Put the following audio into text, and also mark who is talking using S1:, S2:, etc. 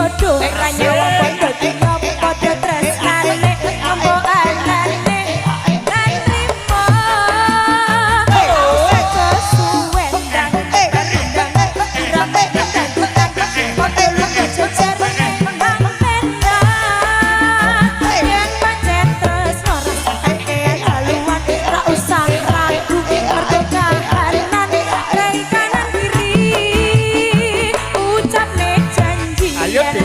S1: Padha ra nyawang, padha dunya, padha tresnane, ngombo anane lan trimo. Kesuwen dang dang rame dangdutan, padha lunga jejer nang tenda. Yen pancen tresno, rasah kakean haluan, ra usah ragu mergo kahanan rei kanan kiri ucapne janji.
S2: Ayo,
S1: yen
S2: Dik.